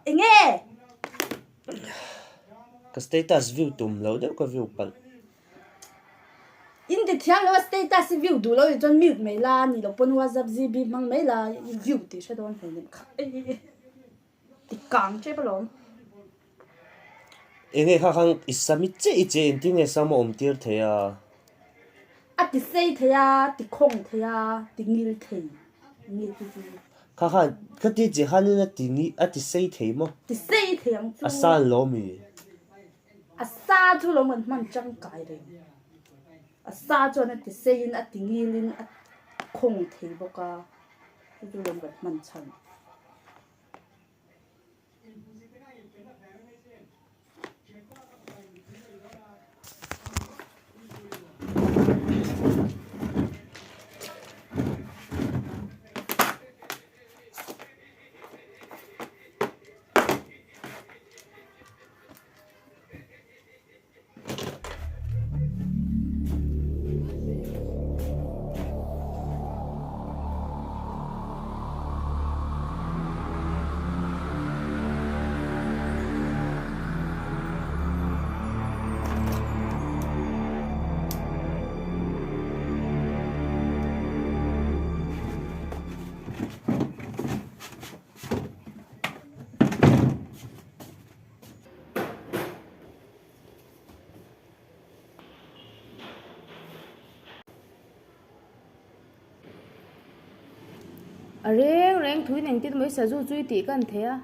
Enge? Ka status view tum lo deuh ka view palh. In ti thiam lo a status i view duh lo nih chuan mute mai la ni lo pawn whatsapp GB hmang mai la i view tih hre dawn hlei nem kha ti kang tep alawm. Enge kha khan i sam i che i che engtin nge sam a awm tir thei a? A ti sei thei a, ti khawng thei a, ti ngil thei nge chu chu. Kha khan ka ti che khanin a ti ngi a ti sei thei maw? Ti sei thei ang chu. A san lo mi? A sa chu lo man hman tangkai reng. A sa chuan a ti seiin a ti ngilin a khawng thei bawk a, chu chu lo kan hman chhan. A reng reng thuin engtin mai sazu chu i tih kan thei a.